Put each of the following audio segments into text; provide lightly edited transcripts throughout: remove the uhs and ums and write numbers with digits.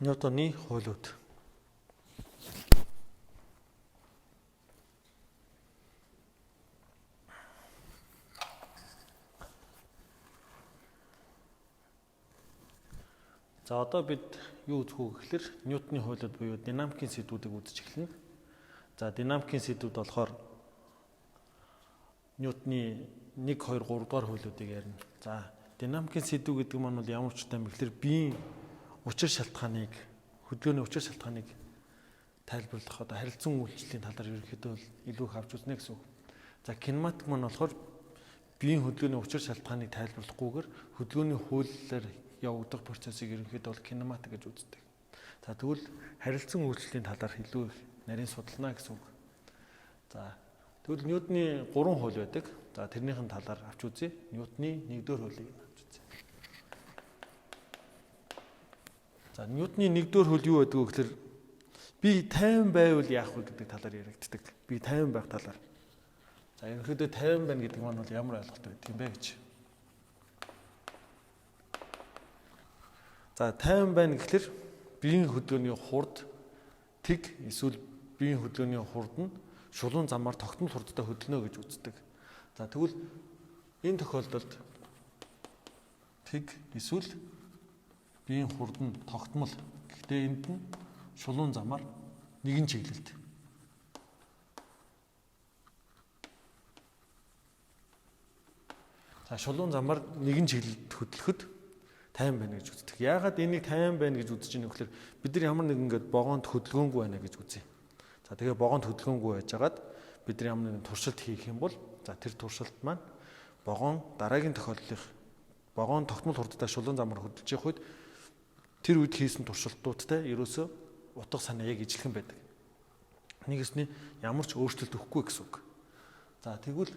Ньютоны хуулиуд. За одоо бид юу үзэх вэ гэхлээр Ньютоны хуулиуд буюу динамикийн сэдвүүдийг үзэж эхэлнэ. За динамикийн сэдвүүд болохоор Ньютоны 1 2 3 дугаар хуулиудыг ярина. За динамикийн сэдв гэдэг маань бол ямар ч юм бэхлээр биеийн учир шалтгааныг, хөдөлгөөний учир шалтгааныг тайлбарлах одоо харилцан үйлчлэлийн талаар ерөнхийдөө илүү их авч үзнэ гэсэн үг. За кинематик маань болохоор биеийн хөдөлгөөний учир шалтгааныг тайлбарлахгүйгээр хөдөлгөөний хуулиар явагдах процессыг ерөнхийдөө бол кинематик гэж үздэг. За тэгвэл харилцан үйлчлэлийн талаар илүү их нарийн судална гэсэн үг. За тэгвэл Ньютоны 3 хууль байдаг. За тэрнийхэн талаар авч үзье. Ньютоны 1-р хуулийг авч үзье. За Ньютоны 1-р хууль юу байдаг вэ гэхээр би 50 байвал яах вэ гэдэг талаар яригддаг. Би 50 байх талаар. За ерөнхийдөө 50 байна гэдэг маань бол ямар ойлголт байдаг юм бэ гэж. За 50 байна гэхлээр биеийн хөдөлгөөний хурд тэг эсвэл биеийн хөдөлгөөний хурд нь шулуун замаар тогтмол хурдтай хөдөлнө гэж үздэг. За тэгвэл энэ тохиолдолд тэг эсвэл биеийн хурд нь тогтмол, гэхдээ энд нь шулуун замаар нэгэн чиглэлд. За шулуун замаар нэгэн чиглэлд хөдлөхөд 50 байна гэж үздэг. Яагаад энийг 50 байна гэж үзэж байгаа нөхлөөр бид нар ямар нэг ингээд вогоонд хөдөлгөөнгүй байна гэж үзье. За тэгээ вогоонд хөдөлгөөнгүй байжгаад бид нар ямар нэгэн туршилт хийх юм бол за тэр туршилт маань вогоон дараагийн тохиолдлынх вогоон тогтмол хурдтай шулуун замаар хөдөлж явах үед тэр үед хийсэн туршилтуудтай ерөөсөө утга санаа яг ижилхэн байдаг. Нэгэсний ямар ч өөрчлөлт өгөхгүй гэсэн үг. За тэгвэл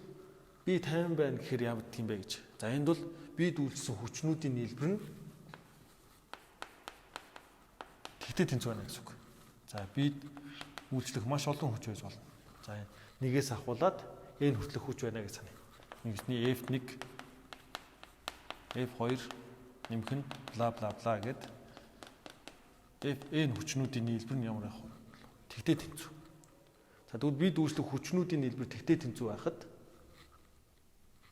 би 50 байна гэхээр явдаг юм бэ гэж. За энд бол би дүүлсэн хүчнүүдийн нийлбэр нь тэгтээ тэнцүү байна гэсэн үг. За би үйлчлэх маш олон хүч байж болно. За нэгээс ахуулаад n хүртэлх хүч байна гэж саная. Нэгэсний F1 F2 нэмэх нь бла бла бла гэд Fn хүчнүүдийн нийлбэр нь ямар байх вэ? Тэгтээ тэнцүү. За тэгвэл би дүүжлэх хүчнүүдийн нийлбэр тэгтээ тэнцүү байхад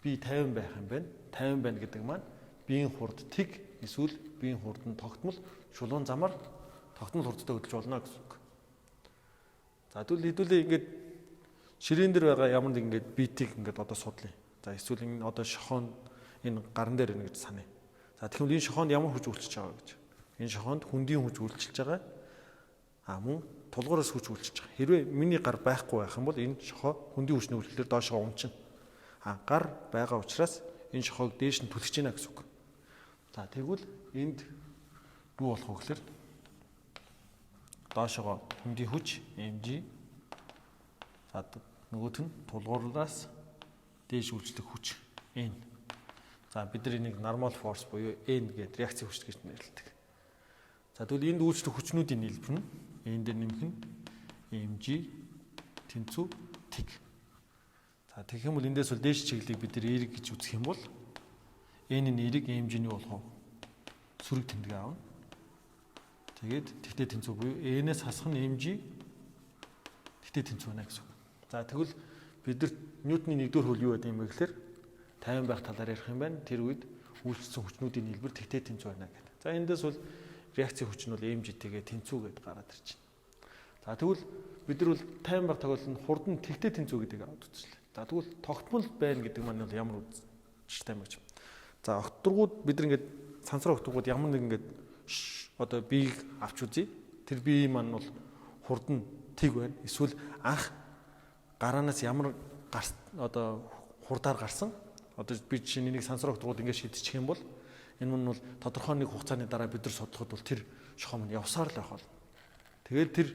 би 50 байх юм байна. 50 байна гэдэг маань биеийн хурд тэг эсвэл биеийн хурд нь тогтмол шулуун замаар тогтмол хурдтай хөдөлж болно гэсэн үг. За тэгвэл хэдүүлээ ингээд ширээн дээр байгаа ямар нэг ингээд битийг ингээд одоо судлаа. За эсвэл энэ одоо шохон энэ гаран дээр байна гэж саная. За тэгвэл энэ шохоонд ямар хүч үйлчилж байгаа гэж. Энэ шохоонд хүндийн хүч үйлчилж байгаа. А мөн тулгуураас хүч үйлчилж байгаа. Хэрвээ миний гар байхгүй байх юм бол энэ шохоо хүндийн хүчний үйлчлэлээр доошоо унчна. А гар байгаа учраас энэ шохоог дээш нь түлхэж байна гэсэн үг. За тэгвэл энд юу болох вэ гэхээр доошоо хүндийн хүч mg, за нөгөөх нь тулгуурлаас дээш үйлчлэх хүч n. За бид нар энийг normal force буюу n гэдэг реакцийн хүч гэж нэрлэдэг. За тэгвэл энд үйлчлэх хүчнүүдийн нийлбэр нь n дээр нэмэх нь mg тэнцүү тэг. За тэгэх юм бол эндээс бол дээш чиглэлийг бид нар эерэг гэж үзэх юм бол n нь эерэг, mg нь юу болох вэ? Сөрөг тэмдэг аавна. Тэгээд тэгтээ тэнцүү буюу n-ээс хасах нь mg тэгтээ тэнцүү байна гэсэн үг. За тэгвэл бид нар Ньютоны 1-р хууль юу гэдэг юм бэ гэхээр 50 байх талаар ярих юм байна. Тэр үед үйлчлсэн хүчнүүдийн нийлбэр тэгтээ тэнцүү байна гэдэг. За эндээс бол реакцийн хүч нь бол mg-тэйгээ тэнцүү гэдээ гараад ирж байна. За тэгвэл бид нар бол 50 байх тохиолдолд хурд нь тэгтээ тэнцүү гэдгийг аваад үзлээ. За тэгвэл тогтмол байна гэдэг маань бол ямар үзэлтэй юм гэж. За огторгууд бид нар ингээд сансар огторгууд ямар нэг ингээд одоо биеийг авч үзье. Тэр бие маань бол хурд нь тэг байна. Эсвэл анх гараанаас ямар одоо хурдаар гарсан. Одоо би жишээ нь энийг сансар огторгууд ингээд шидчих юм бол энэ мөн бол тодорхой нэг хугацааны дараа бид нар судлахад бол тэр шохоо мань явсаар л байх болно. Тэгээд тэр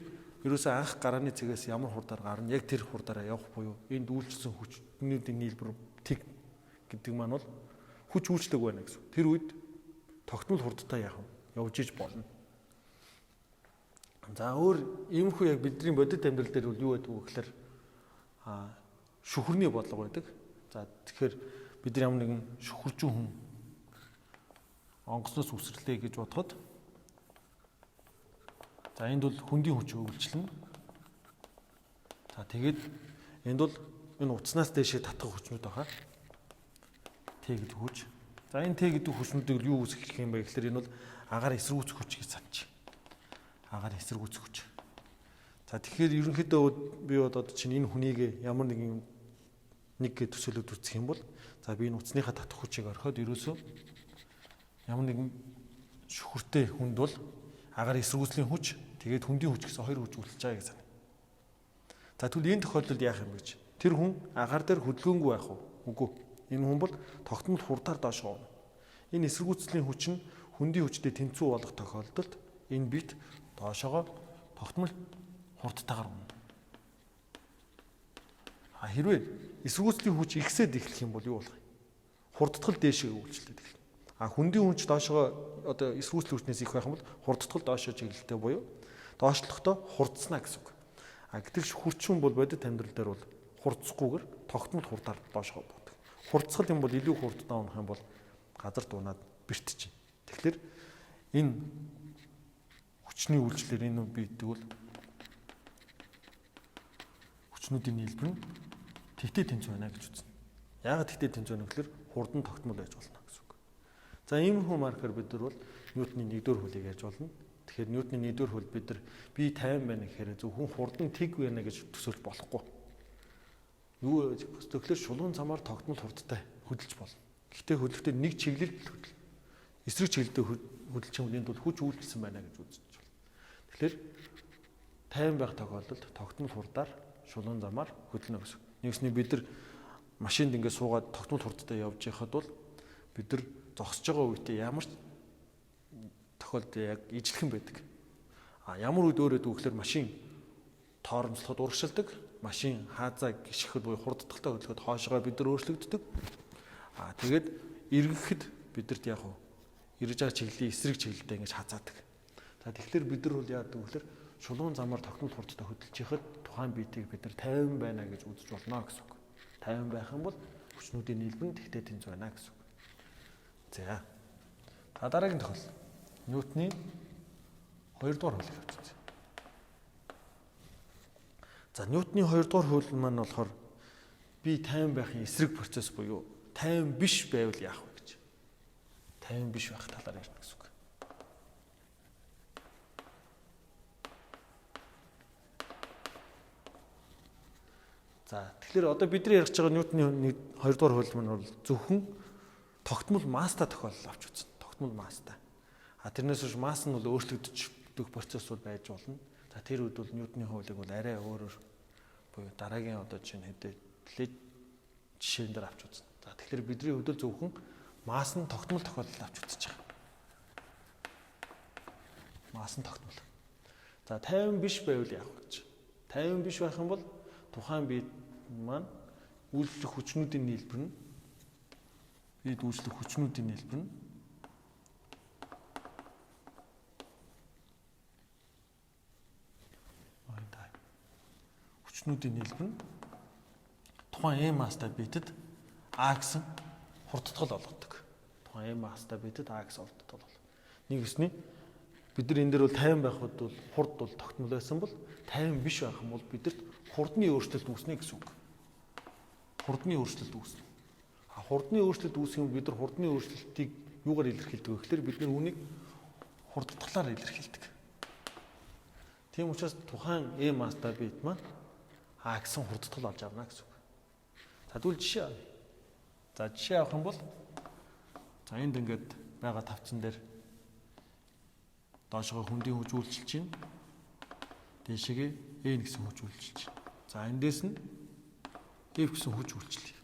ерөөсөө анх гарааны цэгээс ямар хурдаар гарна, яг тэр хурдаараа явах буюу энд үйлчлсэн хүчнүүдийн нийлбэр тэг гэдэг маань бол хүч үйлчлэг байна гэсэн. Тэр үед тогтмол хурдтай яах вэ? Явж иж болно. За өөр иймэрхүү яг бидний бодит амьдрал дээр бол юу байдаг вэ гэхээр шүхэрний бодлого байдаг. За тэгэхээр бид нар ямар нэгэн шүхэржин хүн онгоцноос үсрэрлээ гэж бодоход За энд бол хөндийн хүч үйлчлэнэ. За тэгээд энд бол энэ утаснаас дээшээ татах хүчнүүд байгаа. Т гэдэг хүч. За энэ Т гэдэг хүчнүүдийг юу үүсгэх юм бэ гэхээр энэ бол агаар эсэргүүцэх хүч гэж санаж. Агаар эсэргүүцэх хүч. За тэгэхээр ерөнхийдөө би одоо чинь энэ хүнийг ямар нэгэн нэг гэж төсөөлөд үзэх юм бол за би энэ утасныхаа татах хүчийг орхиод ерөөсөө ямар нэгэн шүхэртэй хүнд бол агаар эсэргүүцлийн хүч тэгээд хөндийн хүч гэсэн хоёр хүч үйлчилж байгаа гэж санана. За тэгвэл энэ тохиолдолд яах юм бэ гэж. Тэр хүн агаар дээр хөдөлгөөнгүй байх уу? Үгүй. Энэ хүн бол тогтмол хурдаар доош явна. Энэ эсэргүүцлийн хүч нь хөндийн хүчтэй тэнцүү болох тохиолдолд энэ бит доошоогоо тогтмол хурдтайгаар унана. А хэрвээ эсэргүүцлийн хүч ихсээд эхлэх юм бол юу болох юм? Хурдтгал дээшээ үйлчлээд эхэлнэ. А хөндийн хүч доошогоо одоо эсэргүүцлийн хүчнээс их байх юм бол хурдтгал доошоо чиглэлтэй буюу доошлохдоо хурдснаа гэсэн үг. А гэтэл хурчин бол бодит амьдрал дээр бол хурдсахгүйгээр тогтмол хурдаар доошоо буудаг. Хурдсгал юм бол илүү хурдтай унах юм бол газар дунаад бэртэж. Тэгэхээр энэ хүчний үйлчлэлээр энэ бийдэг бол хүчнүүдийн нийлбэр нь тэгтэй тэнцүү байна гэж үзнэ. Яагаад тэгтэй тэнцүү байна гэхээр хурд нь тогтмол байж болно гэсэн үг. За иймэрхүү маркер бид нар бол Ньютоны 1-р хуулийг ярьж болно. Тэгэхээр Ньютоны 1-р хууль бид нар би 50 байна гэхээр зөвхөн хурд нь тэг байна гэж төсөөлж болохгүй. Юу тэгэхээр шулуун замаар тогтмол хурдтай хөдөлж болно. Гэхдээ хөдлөхдөө нэг чиглэлд л хөдөл. Эсрэг чиглэлдээ хөдөлж юм энд бол хүч үйлчилсэн байна гэж үзэж болно. Тэгэхээр 50 байх тохиолдолд тогтмол хурдаар шулуун замаар хөдөлнө гэсэн. Нэгсний бид нар машинд ингээд суугаад тогтмол хурдтай явж байхад бол бид нар зогсож байгаа үедээ ямар ч тохиолдолд яг ижлэхэн байдаг. А ямар үед өөр өгдөг гэхээр машин тоормслоход урагшилдаг, машин хаазаа гიშгэхэд буюу хурдталтай хөдлөхөд хоошгоо бид нар өөрчлөгддөг. А тэгээд эргэхэд бидэрт яг уу эргэж байгаа чиглэлийн эсрэг чиглэлдээ ингэж хазаадаг. За тэгэхээр бид нар бол яадаг вэ гэхээр шулуун замаар тогтмол хурдтай хөдөлж байхад тухайн биетийг бид нар 50 байна гэж үзэж болно гэсэн үг. 50 байх юм бол хүчнүүдийн нийлбэр нь тэгтэй тэнцүү байна гэсэн үг. За. За дараагийн тохиолдол. Ньютоны 2 дугаар хуулийг авч үзье. За Ньютоны 2 дугаар хууль маань болохоор би 50 байхын эсрэг процесс буюу 50 биш байвал яах вэ гэж. 50 биш байх талаар ярьна гэсэн үг. За тэгэхээр одоо бидний ярих байгаа Ньютоны 2 дугаар хууль маань бол зөвхөн тогтмол масстай тохиолдол авч үзнэ. Тогтмол масстай. А тэрнээс хойш масс нь бол өөрчлөгдөж процесс бол байж болно. За тэр үед бол Ньютоны хуулийг бол арай өөрөөр буюу дараагийн одоо жишээ нь хэдэлээ жишээн дээр авч үзнэ. За тэгэхээр бидний хувьд бол зөвхөн масс нь тогтмол тохиолдол авч үзэж байгаа. Масс нь тогтмол. За 50 биш байвал яах вэ гэж. 50 биш байх юм бол тухайн бие маань үйлчлэх хүчнүүдийн нийлбэр нь бид үйлчлэх хүчнүүдийн нийлбэр нь хүчнүүдийн нийлбэр нь тухайн M масстай биетэд А гэсэн хурдтгал олгодог. Тухайн M масстай биетэд А гэсэн хурдтгал олгодог. Нэг гэсний бид нар энэ дээр бол 50 байхад бол хурд бол тогтмол байсан бол 50 биш байх юм бол бидэрт хурдны өөрчлөлт үүснэ гэсэн үг. Хурдны өөрчлөлт үүснэ. А хурдны өөрчлөлт үүсэх юм бид нар хурдны өөрчлөлтийг юугаар илэрхийлдэг вэ гэхээр бид нар үүнийг хурдтгалаар илэрхийлдэг. Тийм учраас тухайн M масстай биет маань А гэсэн хурдтгал олж авна гэсэн үг. За тэгвэл жишээ авъя. За жишээ авах юм бол за энд ингээд байгаа тавцан дээр доошгоо хөндийн хүч үйлчилж байна. Дээшээгээ N гэсэн хүч үйлчилж байна. За эндээс нь F гэсэн хүч үйлчлэе.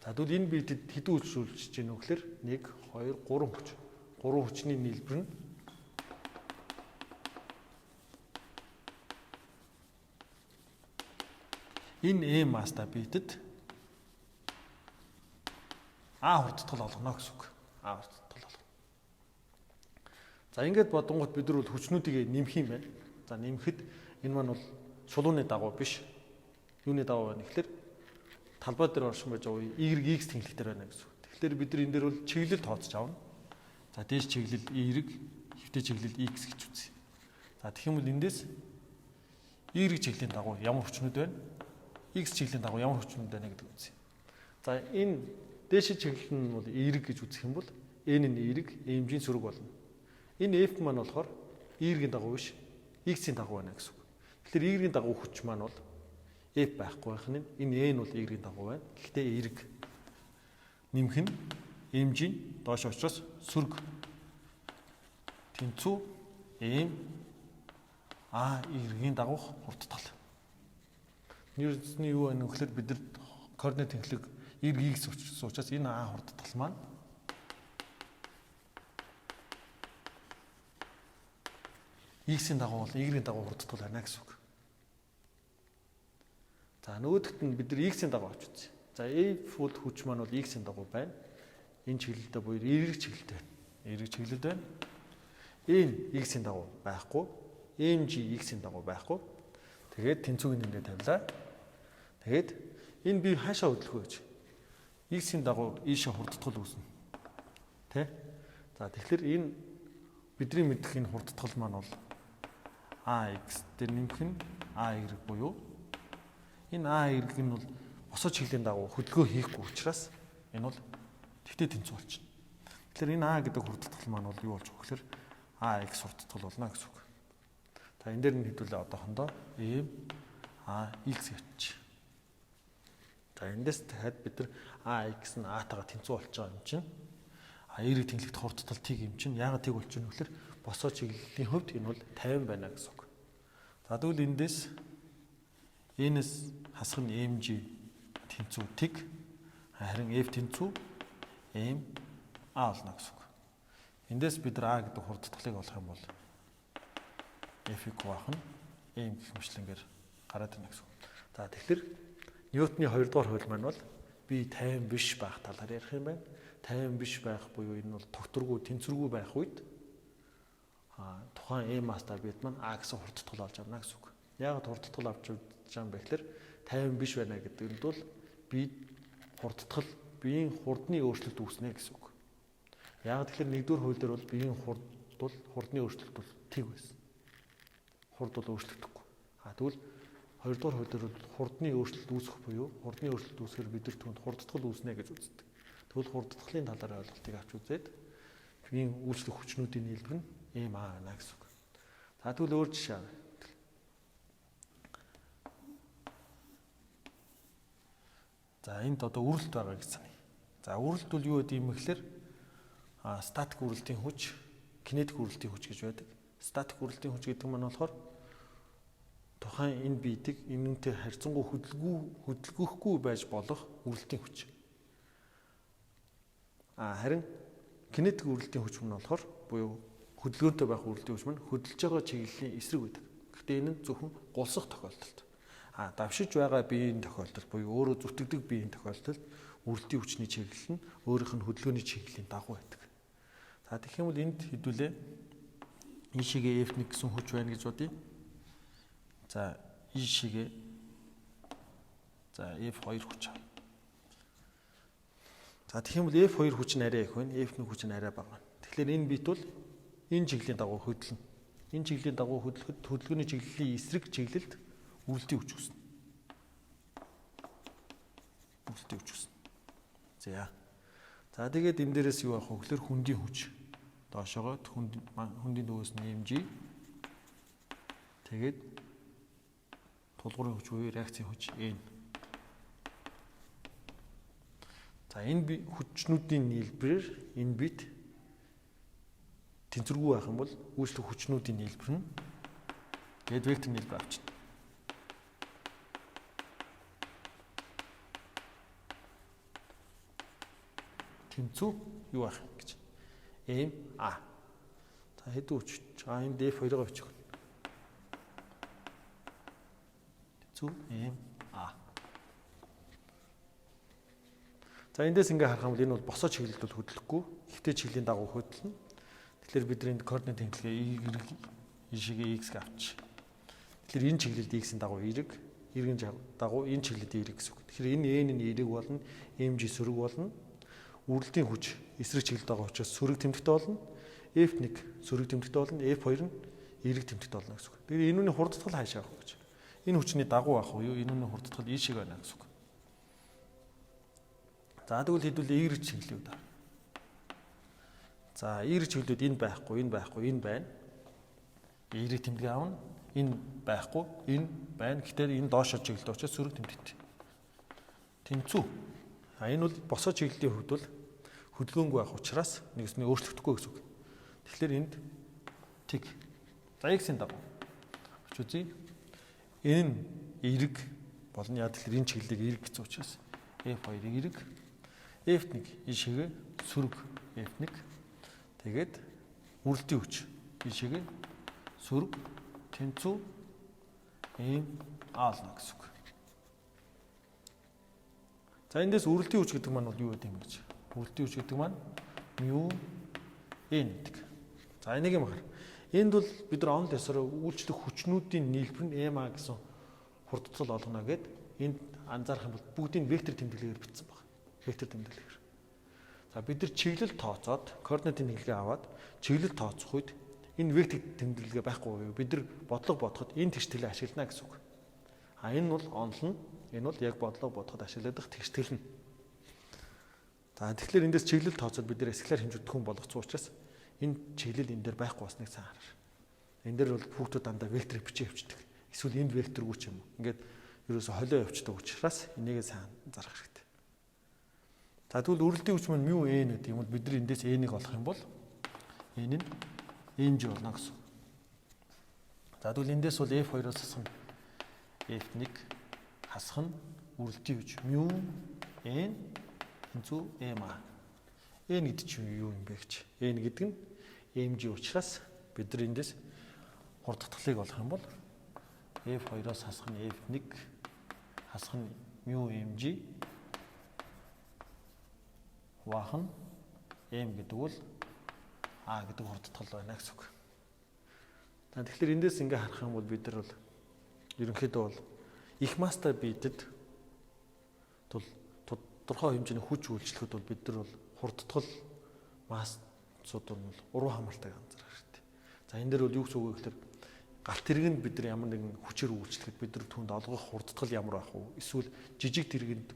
За тэгвэл энэ биедэд хэдэн хүч үйлчилж байна вэ гэхээр 1 2 3 хүч. 3 хүчний нийлбэр нь энэ M масстай биедэд А хурдтгал олгоно гэсэн үг. А хурдтгал олгоно. За ингээд бодонгууд бид нар бол хүчнүүдийг нэмэх юм байна. За нэмэхэд энэ маань бол шулууны дагуу биш. Юуны дагуу байна гэхээр талбай дээр оршин байж байгаа Y X тэнхлэг дээр байна гэсэн үг. Тэгэхээр бид нар энэ дээр бол чиглэл тооцож авна. За дээш чиглэл Y, хэвтэй чиглэл X гэж үзье. За тэгэх юм бол эндээс Y чиглэлийн дагуу ямар хүчнүүд байна? X чиглэлийн дагуу ямар хүчнүүд байна гэдэг үзье. За энэ дээш чиглэл нь бол Y гэж үзэх юм бол N нь Y, mg-ийн сөрөг болно. Энэ F маань болохоор Y-ийн дагуу биш, X-ийн дагуу байна гэсэн үг. Тэгэхээр Y-ийн дагуу хүч маань бол F байхгүй байх нь энэ N бол Y-ийн дагуу байна. Гэхдээ Y нэмэх нь mg-ийн доош учраас сөрөг тэнцүү M А Y-ийн дагуух хурдтал. Нэрсний юу байна вэ гэхээр бид нар координат тэнхлэг Y X учраас энэ А хурдтал маань X-ийн дагуу бол Y-ийн дагуу хурдтал байна гэсэн үг. За нөгөөдөгт нь бид нар X-ийн дагуу авч үзье. За F бол хүч маань бол X-ийн дагуу байна. Энэ чиглэлдээ буюу Y чиглэлтэй байна. Y чиглэлд байна. N X-ийн дагуу байхгүй. MG X-ийн дагуу байхгүй. Тэгээд тэнцүүг нэмрээ тавилаа. Тэгээд энэ би хаашаа хөдлөх вэ гэж. X-ийн дагуу ийшээ хурдтгал үүснэ. Тэ? За тэгэхээр энэ бидний мэдэх энэ хурдтгал маань бол AX дээр нэмэх нь AY буюу энэ AY нь бол босоо чиглэлийн дагуу хөдөлгөөн хийхгүй учраас энэ бол тэгтээ тэнцүү болчихно. Тэгэхээр энэ A гэдэг хурдтгал маань бол юу болж байгаа гэхээр AX хурдтгал болно гэсэн үг. За энэ дээр нь хэдүүлээ одоохондоо M A X явчих. За эндээс дахиад бид нар AX нь A-тайгаа тэнцүү болж байгаа юм чинь. А Y тэнхлэгт хурдтал тэг юм чинь. Яагаад тэг болчих вэ гэхээр босоо чиглэлийн хувьд энэ бол 50 байна гэсэн үг. За тэгвэл эндээс N-с хасах нь MG тэнцүү тэг, харин F тэнцүү M A болно гэсэн үг. Эндээс бид нар A гэдэг хурдтгалыг олох юм бол F-ийг хуваах нь M гэх мэтлэнгээр гараад ирнэ гэсэн үг. За тэгэхээр Ньютоны 2 дугаар хууль маань бол би 50 биш байх талаар ярих юм байна. 50 биш байх буюу энэ бол тогтворгүй, тэнцвэргүй байх үед тухайн M мастай бид маань А гэсэн хурдтгал олж авна гэсэн үг. Яагаад хурдтгал авч байгаа юм бэ гэхээр 50 биш байна гэдэг нь бол би хурдтгал биеийн хурдны өөрчлөлт үүснэ гэсэн үг. Яагаад гэхээр нэгдүгээр хууль дээр бол биеийн хурд бол хурдны өөрчлөлт бол тэг байсан. Хурд бол өөрчлөгдөхгүй. А тэгвэл хоёрдугаар хууль дээр бол хурдны өөрчлөлт үүсэх буюу хурдны өөрчлөлт үүсэхээр бид нар түүнд хурдтгал үүснэ гэж үздэг. Тэгвэл хурдтгалын талаар ойлголтыг авч үзээд биеийн үйлчлэх хүчнүүдийн нийлбэр нь M A байна гэсэн үг. За тэгвэл өөр жишээ авъя. За энд одоо үрэлт байгаа гэж саная. За үрэлт бол юу гэдэг юм бэ гэхээр статик үрэлтийн хүч, кинетик үрэлтийн хүч гэж байдаг. Статик үрэлтийн хүч гэдэг нь болохоор тухайн энэ биетийг энэнтэй харьцангуй хөдөлгөхгүй байж болох үрэлтийн хүч. Харин кинетик үрэлтийн хүч нь болохоор буюу хөдөлгөөнтэй байх үрэлтийн хүч маань хөдөлж байгаа чиглэлийн эсрэг байдаг. Гэхдээ энэ нь зөвхөн гулсах тохиолдолд. Давшиж байгаа биеийн тохиолдолд буюу өөрөө зүтгэдэг биеийн тохиолдолд үрэлтийн хүчний чиглэл нь өөрийнх нь хөдөлгөөний чиглэлийн дагуу байдаг. За тэгэх юм бол энд хэдүүлээ ийшээгээ F1 гэсэн хүч байна гэж бодъё. За ийшээгээ за F2 хүч авъя. За тэгэх юм бол F2 хүч нь арай их байна, F1 хүч нь арай бага байна. Тэгэхээр энэ бит бол энэ чиглэлийн дагуу хөдлөнө. Энэ чиглэлийн дагуу хөдлөхөд хөдөлгөөний чиглэлийн эсрэг чиглэлд үрэлтийн хүч үүснэ. Үрэлтийн хүч үүснэ. За. За тэгээд энэ дээрээс юу авах вэ гэхээр хөндийн хүч. Доошоогоо хөндийн дүүс нь mg. Тэгээд тулгуурын хүч буюу реакцийн хүч N. За энэ хүчнүүдийн нийлбэрээр энэ бит тэнцвэргүй байх юм бол үйлчлэх хүчнүүдийн нийлбэр нь тэгээд вектор нийлбэр авчна. Тэнцүү юу байх гэж. M A. За хэдэн хүч? А энд F2-ыг авчих. Тэнцүү M A. За эндээс ингээ харах юм бол энэ бол босоо чиглэлд бол хөдлөхгүй, ихтэй чиглэлийн дагуу хөдлөнө. Тэгэхээр бид энд координат тэнхлэгээ Y ийшээгээ X гэж авчих. Тэгэхээр энэ чиглэлд X-ийн дагуу Y, Y-ийн дагуу энэ чиглэлд Y гэсэн үг. Тэгэхээр энэ N нь Y болно, MG сөрөг болно. Үрэлтийн хүч эсрэг чиглэлд байгаа учраас сөрөг тэмдэгтэй болно. F1 сөрөг тэмдэгтэй болно. F2 нь эерэг тэмдэгт болно гэсэн үг. Тэгэхээр энэ үний хурдтгал хаашаа явах вэ гэж. Энэ хүчний дагуу авах уу? Энэ үний хурдтгал ийшээ байна гэсэн үг. За тэгвэл хэдүүлээ Y чиглэлүүд авъя. За Y чиглэлүүд энэ байхгүй, энэ байхгүй, энэ байна. Эерэг тэмдэг аавна. Энэ байхгүй, энэ байна. Гэхдээ энэ доошо чиглэлд учраас сөрөг тэмдэгт. Тэнцүү. А энэ бол босоо чиглэлийн хувьд бол хөдөлгөөнгүй байх учраас нэгсний өөрчлөгдөхгүй гэсэн үг. Тэгэхээр энд тэг. За X-ийн дагуу авч үзье. Энэ нь эерэг болно. Яг тэгэхээр энэ чиглэлийг эерэг гэсэн учраас F2-ыг эерэг, F1 ийшээгээ сөрөг F1. Тэгээд үрэлтийн хүч ийшээгээ сөрөг тэнцүү M А болно гэсэн үг. За эндээс үрэлтийн хүч гэдэг маань бол юу гэдэг юм гэж. Үрэлтийн хүч гэдэг маань μ N гэдэг. За энийг юм хар. Энд бол бид нар онол ёсоор үйлчлэх хүчнүүдийн нийлбэр нь MA гэсэн хурдцал олгоно гэд энд анзаарах юм бол бүгдийг вектор тэмдэглэгээр бичсэн байна. Вектор тэмдэглэгээр. За бид нар чиглэл тооцоод координатын тэмдэглэгээ аваад чиглэл тооцох үед энэ вектор тэмдэглэгээ байхгүй юу? Бид нар бодлого бодоход энэ тэгшитгэлээ ашиглана гэсэн үг. А энэ бол онол нь, энэ бол яг бодлого бодоход ашиглагдах тэгштгэл нь. За тэгэхээр эндээс чиглэл тооцоод бид нар скаляр хэмжигдэхүүн болгоцсон учраас энэ чиглэл энэ дээр байхгүй болсныг сайн хараар. Энэ дээр бол хүүхдүүд дандаа вектор бичээ явчихдаг. Эсвэл энд векторгүй ч юм уу. Ингээд ерөөсө холио явчихдаг учраас энийгээ сайн анзаарах хэрэгтэй. За тэгвэл үрэлтийн хүч маань μ n гэдэг юм бол бид нар эндээс n-ийг олох юм бол n нь mg болно гэсэн. За тэгвэл эндээс бол f2-оос хасах нь f1 хасах нь үрэлтийн хүч μ n тэнцүү ma. N гэдэг чинь юу юм бэ гэж. N гэдэг нь mg учраас бид нар эндээс хурдтгалыг олох юм бол f2-оос хасах нь f1 хасах нь μ mg хуваах нь m гэдэг бол а гэдэг хурдтгал байна гэсэн үг. За тэгэхээр эндээс ингээ харах юм бол бид нар бол ерөнхийдөө бол их мастай биедэд тул тодорхой хэмжээний хүч үйлчлэхэд бол бид нар бол хурдтгал массууд нь бол уруу хамаалтайг анзаарах хэрэгтэй. За энэ дээр бол юу гэсэн үг вэ гэхээр галт тэргэнд бид нар ямар нэгэн хүчээр үйлчлэхэд бид нар түүнд олгох хурдтгал ямар байх вэ? Эсвэл жижиг тэргэнд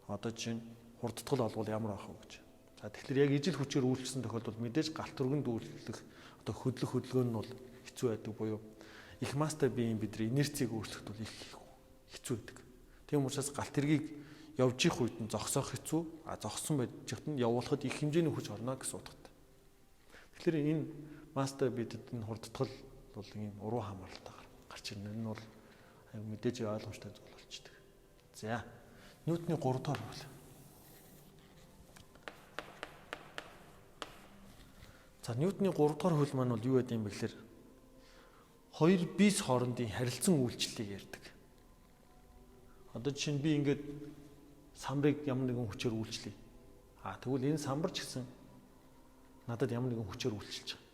одоо чинь хурдтгал олгол ямар байх вэ гэж. За тэгэхээр яг ижил хүчээр үйлчлсэн тохиолдолд мэдээж галт тэргэнд үйлчлэх одоо хөдлөх хөдөлгөөн нь бол хэцүү байдаг буюу их мастай биеийн бидний инерцийг өөрчлөхөд бол их хэцүү байдаг. Тийм учраас галт тэргийг явж их үед нь зогсоох хэцүү, а зогссон байж хат нь явуулахад их хэмжээний хүч орно гэсэн утгатай. Тэгэхээр энэ мастай биедэд энэ хурдтгал бол ийм уруу хамааралтайгаар гарч ирнэ. Энэ бол мэдээж ойлгомжтой зүйл болчдөг. За Ньютоны 3 дахь хууль. За Ньютоны 3 дахь хууль маань бол юу гэдэг юм бэ гэхээр хоёр бис хоорондын харилцан үйлчлэлийг ярьдаг. Одоо жишээ нь би ингээд самбарыг ямар нэгэн хүчээр үйлчлэе. А тэгвэл энэ самбар ч гэсэн надад ямар нэгэн хүчээр үйлчилж байгаа.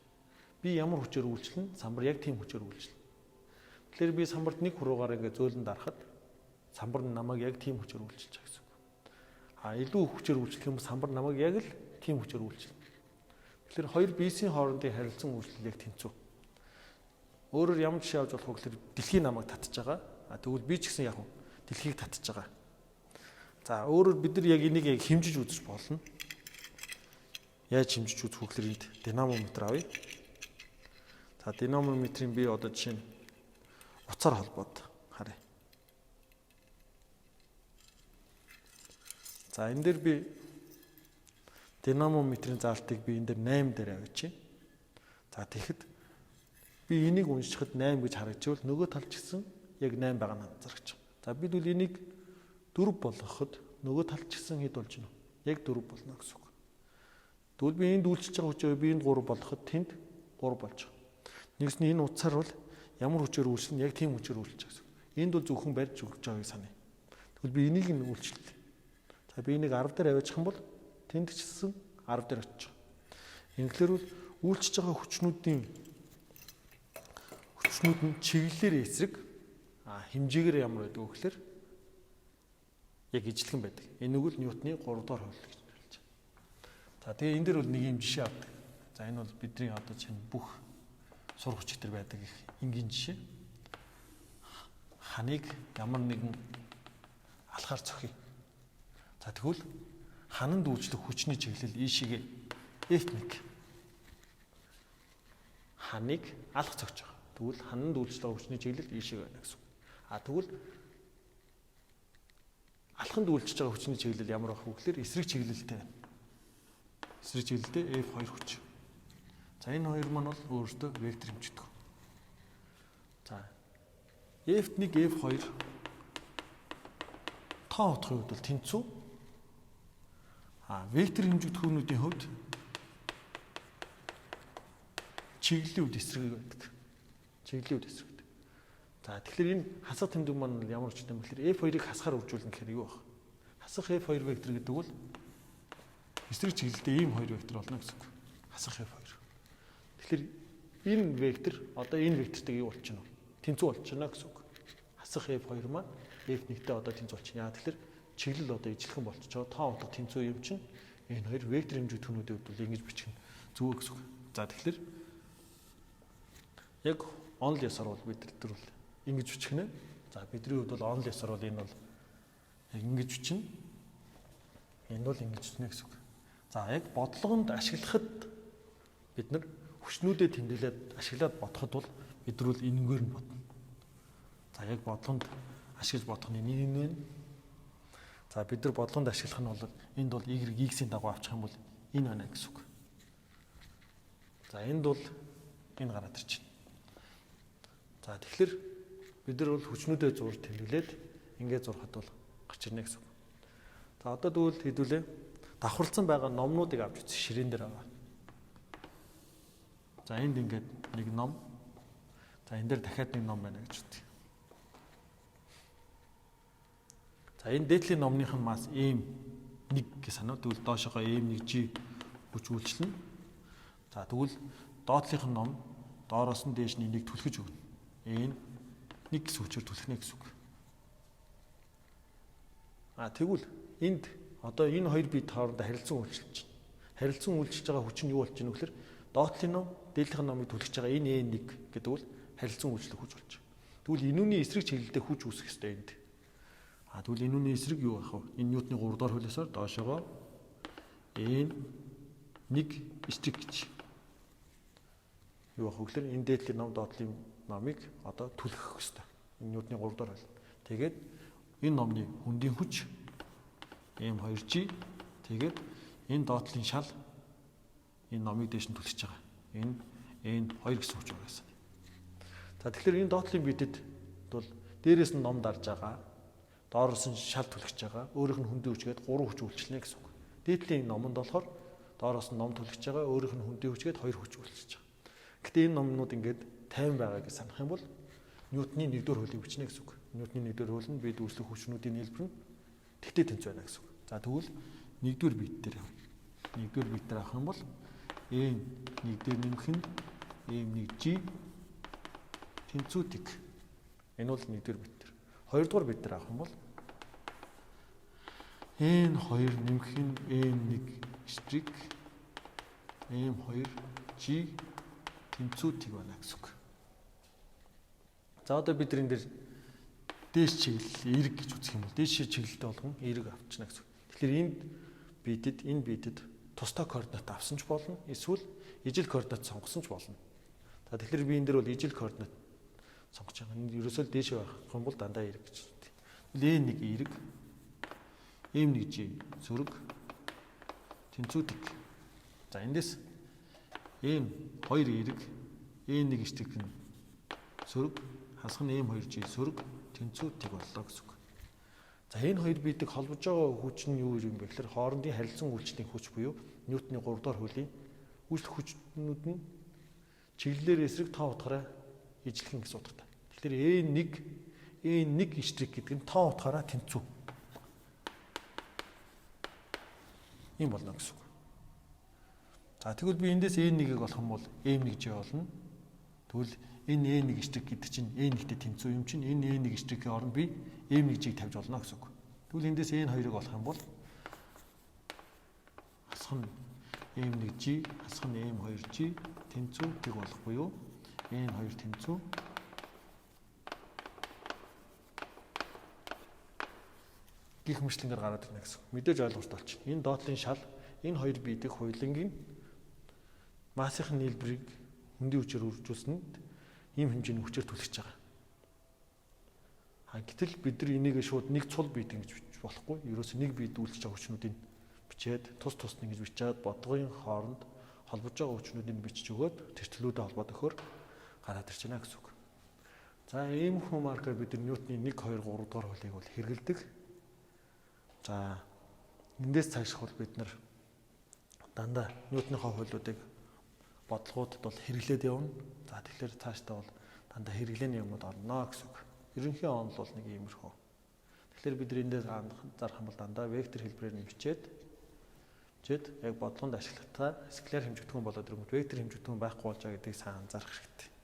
Би ямар хүчээр үйлчлэн, самбар яг тийм хүчээр үйлчлэнэ. Тэгэхээр би самбарт нэг хуруугаар ингээд зөөлөн дарахад самбар намайг яг тийм хүчээр үйлчилж байгаа гэсэн үг. А илүү хүчээр үйлчлэх юм самбар намайг яг л тийм хүчээр үйлчилнэ. Тэгэхээр хоёр биесийн хоорондын харилцан үйлчлэл яг тэнцүү. Өөрөөр ямар жишээ авч болох вэ гэхээр дэлхий намайг татж байгаа. А тэгвэл би ч гэсэн яг дэлхийг татж байгаа. За өөрөөр бид нар яг энийг яг хэмжиж үзэж болно. Яаж хэмжиж үзэх вэ гэхээр энд динамометр авъя. За динамометрийн би одоо жишээ нь утсаар холбоод харъя. За энэ дээр би динамометрийн заалтыг би энэ дээр 8 дээр авчи. За тэгэхэд би энийг уншихад 8 гэж харагдчихвал нөгөө талд ч гэсэн яг 8 байгаа нь анзаарч байгаа. За бид бол энийг 4 болгоход нөгөө талд ч гэсэн хэд болж байна вэ? Яг 4 болно гэсэн үг. Тэгвэл би энд үйлчилж байгаа хүчээр би энд 3 болгоход тэнд 3 болж байгаа. Нэгсний энэ утсаар бол ямар хүчээр үйлчлэн яг тийм хүчээр үйлчилж байгаа гэсэн. Энд бол зөвхөн барьж өгч байгааг саная. Тэгвэл би энийг нь үйлчлэлээ. За би энийг 10 дээр аваачих юм бол тэнд ч гэсэн 10 дээр очиж байгаа. Ингэлэр бол үйлчилж байгаа хүчнүүдийн хүчнүүд нь чиглэлээр эсрэг хэмжээгээр ямар байдаг вэ гэхээр яг ижилхэн байдаг. Энэ үг л Ньютоны 3 дугаар хууль гэж нэрлэж байгаа. За тэгээ энэ дэр бол нэг юм жишээ авдаг. За энэ бол бидний одоо чинь бүх Сур хүч дээр байдаг их энгийн жишээ. Ханыг ямар нэгэн алхаар цохъё. За тэгвэл хананд үйлчлэх хүчний чиглэл ийшээгээ F1. Ханыг алх цогч байгаа. Тэгвэл хананд үйлчлэх хүчний чиглэл ийшээгээ байна гэсэн үг. А тэгвэл алханд үйлчилж байгаа хүчний чиглэл ямар байх вэ гэхээр эсрэг чиглэлтэй байна. Эсрэг чиглэлтэй F2 хүч. За энэ хоёр маань бол өөрсдөө вектор хэмжигдэх. За F1 F2 тоо утгын хувьд бол тэнцүү. А вектор хэмжигдэхүүнүүдийн хувьд чиглэлийн хувьд эсрэг байдаг. Чиглэлийн хувьд эсрэг. За тэгэхээр энэ хасах тэмдэг маань ямар хүчтэй юм бэ гэхээр F2-ыг хасахаар үржүүлнэ гэхээр юу вэ? Хасах F2 вектор гэдэг бол эсрэг чиглэлтэй ийм хоёр вектор болно гэсэн үг. Хасах F2. Тэгэхээр энэ вектор одоо энэ вектортэйг юу болчихно вэ? Тэнцүү болчихно гэсэн үг. Хасах F2 маань F1-тэй одоо тэнцүү болчихно. Яа тэгэхээр чиглэл одоо ижилхэн болчихоо. Тоо утга тэнцүү юм чинь энэ хоёр вектор хэмжигдэхүүнүүдийн хувьд бол ингэж бичих нь зөв гэсэн үг. За тэгэхээр яг онол ёсоор бол бид нар бол ингэж бичих нэ. За бидний хувьд бол онол ёсоор бол энэ бол яг ингэж бичнэ. Энэ бол ингэж бичнэ гэсэн үг. За яг бодлогонд ашиглахад бид нар хүчнүүдэд тэмдэглээд ашиглаад бодоход бол бид нар бол энэнгээр нь бодно. За яг бодлогонд ашиглаж бодох нь энэ байна. За бид нар бодлогонд ашиглах нь бол энд бол y x-ийн дагуу авчих юм бол энэ байна гэсэн үг. За энд бол энэ гараад ирчихнэ. За тэгэхээр бид нар бол хүчнүүдэд зурж тэмдэглээд ингээд зурхад бол гарч ирнэ гэсэн үг. За одоо тэгвэл хэдүүлээ давхарлцсан байгаа номнуудыг авч үзье ширээн дээр байгаа. За энд ингээд нэг ном. За энэ дээр дахиад нэг ном байна гэж үзье. За энэ дээдлийн номных нь масс M1 гэж санаа. Тэгвэл доошогоо M1G хүч үйлчлэнэ. За тэгвэл доотлих нь ном доороос нь дээш нь энийг түлхэж өгнө. Энэ нэг гэсэн хүчээр түлхнэ гэсэн үг. А тэгвэл энд одоо энэ хоёр бие хоорондоо харилцан үйлчилж байна. Харилцан үйлчилж байгаа хүч нь юу болж байна вэ гэхээр доотлын ном, дээдлийнх нь номыг түлхэж байгаа энэ N1 гэдэг бол харилцан үйлчлэх хүч болж байгаа. Тэгвэл энүүний эсрэг чиглэлдээ хүч үүсэх ёстой энд. А тэгвэл энүүний эсрэг юу байх вэ? Энэ Ньютоны 3 дугаар хуулиасаар доошогоо N1 эсрэг гэж. Юу байх вэ гэхээр энэ дээдлийн ном, доотлын номыг одоо түлхэх ёстой. Энэ Ньютоны 3 дугаар хууль. Тэгээд энэ номны хөндийн хүч M2G тэгээд энэ доотлын шал энэ номыг дээш нь түлхэж байгаа. Энэ N2 гэсэн хүч байгаа гэсэн. За тэгэхээр энэ доотлын бидэд бол дээрээс нь ном дарж байгаа, доороос нь шал түлхэж байгаа, өөрийнх нь хөндийн хүчгээд 3 хүч үйлчлэнэ гэсэн үг. Дээдлийн номонд болохоор доороос нь ном түлхэж байгаа, өөрийнх нь хөндийн хүчгээд 2 хүч үйлчилж байгаа. Гэтэ энэ номнууд ингээд 50 байгаа гэж санах юм бол Ньютоны 1-р хуулийг бичнэ гэсэн үг. Ньютоны 1-р хууль нь бид үйлчлэх хүчнүүдийн нийлбэр нь тэгтээ тэнцүү байна гэсэн үг. За тэгвэл 1-р бит дээр явна. 1-р бит дээр авах юм бол N1 дээр нэмэх нь M1G тэнцүү тэг. Энэ бол 1-р бит дээр. 2-р бит дээр авах юм бол N2 нэмэх нь M1 штрих M2G тэнцүү тэг байна гэсэн үг. За одоо бид энэ дээр дээш чиглэл эерэг гэж үзэх юм бол дээш чиглэлтэй болгон эерэг авчна гэсэн үг. Тэгэхээр энд бидэд тусдаа координат авсан ч болно, эсвэл ижил координат сонгосон ч болно. За тэгэхээр би энэ дээр бол ижил координат сонгож байгаа. Энэ ерөөсөө л дээшээ байх юм бол дандаа эерэг гэж үздэг. L1 эерэг, M1G зөрөг тэнцүү тэг. За эндээс M2 эерэг, N1 штрих нь сөрөг, хасах нь M2G сөрөг тэнцүү тэг боллоо гэсэн үг. За энэ хоёр бидэг холбож байгаа хүч нь юу юм бэ гэхээр хоорондын харилцан үйлчлэлийн хүч буюу Ньютоны 3 дугаар хуулийн үйлчлэх хүчнүүд нь чиглэлээр эсрэг тоо утгаараа ижилхэн гэсэн утгатай. Тэгэхээр N1 штрих гэдэг нь тоо утгаараа тэнцүү. Ийм болно гэсэн үг. За тэгвэл би эндээс N1-ийг олох юм бол M1G болно. Тэгвэл энэ N1 штрих гэдэг чинь N1-тэй тэнцүү юм чинь энэ N1 штрихийн оронд би M1G-г тавьж болно гэсэн үг. Тэгвэл эндээс N2-ыг олох юм бол хасах нь M1G, хасах нь M2G тэнцүү тэг болох буюу N2 тэнцүү гих мөчлөнгээр гараад ирнэ гэсэн. Мэдээж ойлгомжтой болчихно. Энэ доотлын шал энэ хоёр бие дэх хоёулангийн массынхын нийлбэрийг хөндийн хүчээр үржүүлсэнд ийм хэмжээний хүчээр түлхэж байгаа. Гэтэл бид нар энийг шууд нэг цул биед ингэж бичих болохгүй. Ерөөсөө нэг биед үйлчилж байгаа хүчнүүдийг бичээд тус тусд ингэж бичээд бодлогын хооронд холбож байгаа хүчнүүдийг бичиж өгөөд тэр төлөөдөө холбоод өгөхөөр гараад ирж байна гэсэн үг. За ийм хүн маркер бид нар Ньютоны 1 2 3 дугаар хуулийг бол хэрэгэлдэг. За эндээс цаашх бол бид нар дандаа Ньютоныхоо хуулиудыг бодлогуудад бол хэрэглээд явна. За тэгэхээр цаашдаа бол дандаа хэрэглээний юмнууд орно гэсэн үг. Ерөнхий онол бол нэг иймэрхүү. Тэгэхээр бид эндээс зарах юм бол дандаа вектор хэлбэрээр нь бичээд яг бодлогонд ашиглахтаа скаляр хэмжигдэхүүн болоод ирэнгүүт вектор хэмжигдэхүүн байхгүй болж байгаа гэдгийг сайн анзаарах хэрэгтэй.